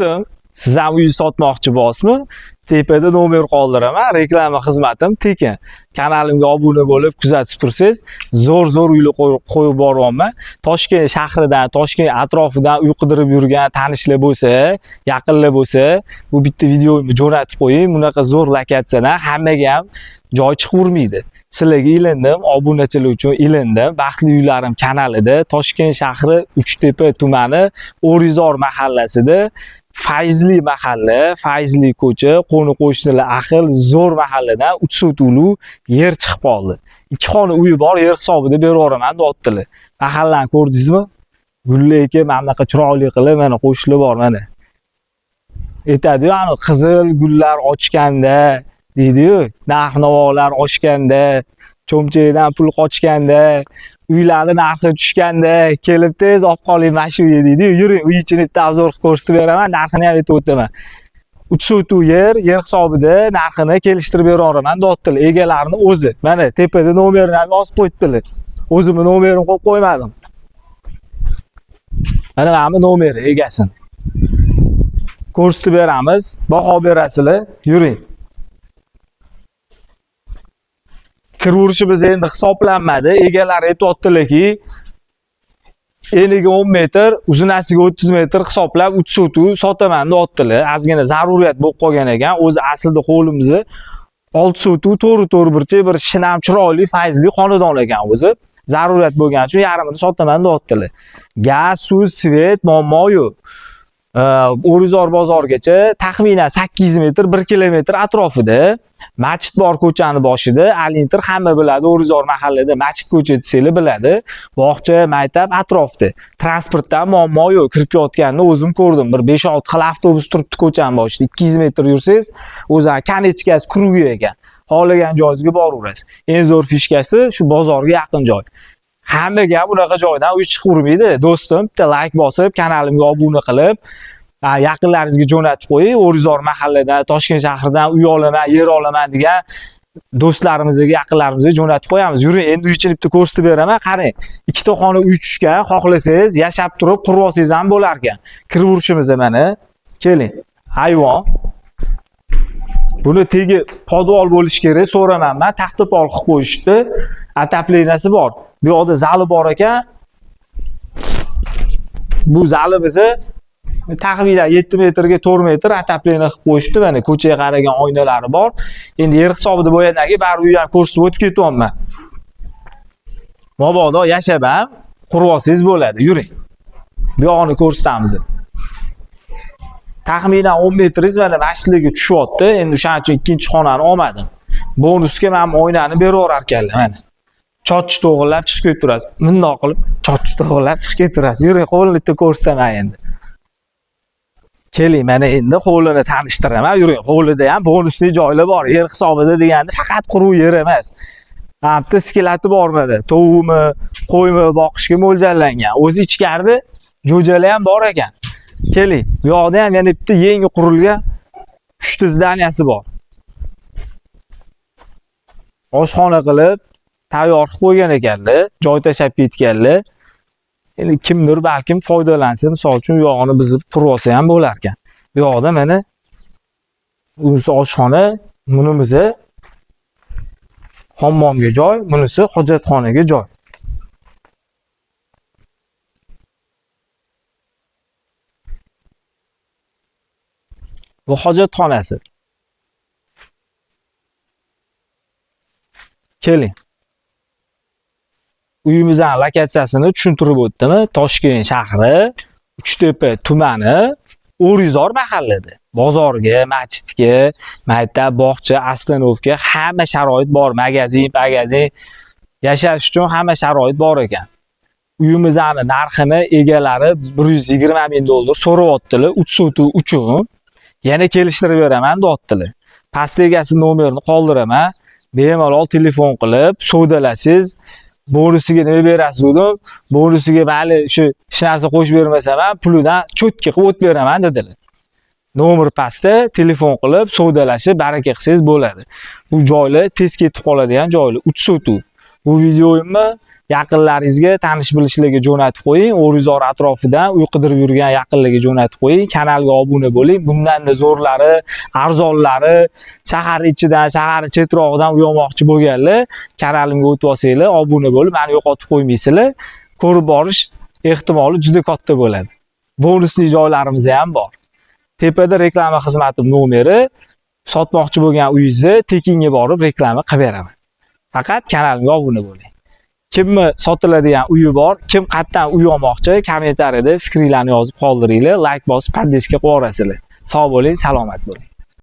Do'stim, siz ham uy sotmoqchi bo'lsizmi? Tepada nomer qoldiraman, reklama xizmatim tekin. Kanalimga obuna bo'lib kuzatib tursangiz, zo'r-zo'r uylar qo'yib boryapman. Toshkent shahridan, Toshkent atrofidan uy qidirib yurgan tanishlar bo'lsa, yaqinlar bo'lsa, bu bitta videomni jo'natib qo'ying. Bunaqa zo'r lokatsiyadan hammaga ham joy chiqavermaydi. Sizlarga ilindim, obunachilar uchun ilindim. Baxtli uylarim kanalida Toshkent shahri Uchtepa tumani O'rizor mahallasida fayzli mahalla, fayzli ko'cha, qo'ni qo'shnilar ahil, zo'r mahalladan 3 sotuvli yer chiqib qoldi. 2 xona uyi bor, yer hisobida beraveraman deyaptilar. Mahallani ko'rdingizmi? Gulli aka mana bunaqa chiroyli qilib mana qo'shnilar bor mana. Aytadi-yu, ani qizil gullar ochganda deydi-yu, narx-navolar oshganda, cho'mchakdan pul qochganda, uylarni narxi tushganda kelib tez olib qoling mana shu uyni deydi-yu. Yuring, uy ichini bitta obzor qilib ko'rsatib beraman, narxini ham aytib o'taman. 3 sotuv yer, yer hisobida narxini kelishtirib beraveraman deyaptilar egalarini o'zi. Mana tepada nomerini ham yozib qo'yibdilar. O'zimni nomerimni qo'yib qo'ymadim. Mana bu nomeri egasini. Ko'rsatib beramiz, baho berasizlar. Yuring. Kiraverishimiz endi hisoblanmadi. Egalari aytyaptilarki, eniga 10 metr, uzunasiga 30 metr hisoblab 3 sotuv sotaman deyaptilar. Ozgina zaruriyat bo'lib qolgan ekan. O'zi aslida hovlimizni 6 sotuv to'g'ri burchak bir shinam chiroyli fayzli xonadon ekan o'zi. Zaruriyat bo'lgani uchun yarmini sotaman deyaptilar. Gaz, suv, svet muammo yo'q. O'rizor bozorgacha taxminan 800 metr, 1 kilometr atrofida masjid bor ko'chani boshida. Alintir hamma biladi, O'rizor mahallada masjid ko'cha desanglar biladi. Bog'cha, maktab atrofda. Transportdan muammo yo'q. Kirib kelayotganini o'zim ko'rdim. Bir 5-6 xil avtobus turibdi ko'chani boshida. 200 metr yursangiz, o'zi konechkasi krugi ekan. Xohlagan joyingizga boraverasiz. Eng zo'r fishkasi shu bozorga yaqin joy. Hammaga bunaqa joydan uy chiqavermaydi. Do'stim, bitta like bosib, kanalimga obuna qilib, yaqinlaringizga jo'natib qo'ying. O'rizor mahalladan, Toshkent shahridan uy olaman, yer olaman degan do'stlarimizga, yaqinlarimizga jo'natib qo'yamiz. Yuring, endi uy ichini bitta ko'rsatib beraman. Qarang, ikkita xona uy tushgan, xohlasangiz yashab turib qurib olsangiz ham bo'lar ekan. Kiraverishimiz mana. Keling. Ayvon. Buni tegi podvol bo'lishi kerak, so'raman men. Taxta pol qilib qo'yishdi. Ataplenasi bor. Bu yoqda zali bor ekan. Bu zali bizni taxminan 7 metrga 4 metr ataplena qilib qo'yishdi. Mana ko'chaga qaragan oynalari bor. Endi yer hisobida bo'lgandan keyin bari uy ham ko'rsatib o'tib ketyapman. Mabodo yashab ham qurib olsangiz bo'ladi. Yuring. Bu yog'ini ko'rsatamiz. Taxminan 10 metringiz mana masjidga tushyapti. Endi o'shaning uchun ikkinchi xonani olmadim. Bonusga mana bu oynani beraverar ekanlar mana. Choch to'g'irlab chiqib ketaverasiz. Bundoq qilib choch to'g'irlab chiqib ketaverasiz. Yuring, qo'lini bitta ko'rsataman endi. Keling, mana endi hovlini tanishtiraman. Yuring, hovlida ham bonusli joylar bor. Yer hisobida deganda faqat quruq yer emas. Ha, bitta skeleti bor mana. Tovuqmi, qo'ymi boqishga mo'ljallangan. O'zi ichkarida jo'jalar ham bor ekan. Keling, bu yoqda ham yana bitta yangi qurilgan 3 ta zdaniyasi bor. Oshxona qilib tayyor qilib qo'ygan ekanlar, joy tashlab ketganlar. Endi kimdir balkim foydalansa, misol uchun u yog'ini buzib qurib olsa ham bo'lar ekan. Bu yoqda mana unisi oshxona, bunimizi hammomga joy, bunisi hojatxonaga joy. Bu hojatxonasi. Keling. Uyimizning lokatsiyasini tushuntirib o'tdimi? Toshkent shahri, Uchtepa tumani, O'rizor mahallada. Bozorga, masjidga, maktab, bog'cha, ostanovka hamma sharoit bor. Magazin, magazin yashash uchun hamma sharoit bor ekan. Uyimizning narxini egalari 120 ming dollar so'rayaptilar 3 sotuv uchun. Yana kelishtirib beraman deyaptilar. Pastda egasi nomerini qoldiraman. Bemalol telefon qilib savdolasiz. Bonusiga nima berasiz dedim. Bonusiga mayli shu hech narsa qo'shib bermasam ham pulidan cho'tka qilib o'tib beraman dedilar. Nomer pastda telefon qilib savdolashib baraka qilsangiz bo'ladi. Bu joylar tez ketib qoladigan joylar. 3 sotuv. Bu videoyimni yaqinlaringizga, tanish bilishlarga jo'natib qo'ying. O'rizor atrofidan uy qidirib yurgan yaqinlarga jo'natib qo'ying. Kanalga obuna bo'ling. Bundan-da zo'rlari, arzonlari, shahar ichidan, shahar chetrog'idan uy olmoqchi bo'lganlar kanalimga o'tib olsanglar, obuna bo'lib, meni yo'qotib qo'ymaysizlar. Ko'rib borish ehtimoli juda katta bo'ladi. Bonusli joylarimiz ham bor. Tepada reklama xizmati nomeri, sotmoqchi bo'lgan uyingizni tekinga borib reklama qilib beraman. Faqat kanalimga obuna bo'ling. Kimni sotiladigan uyi bor, kim qayerdan uy olmoqchi, kommentariyada fikringlarni yozib qoldiringlar, layk bosib, поддержка qilib yuborasizlar. Sog' bo'ling, salomat bo'ling.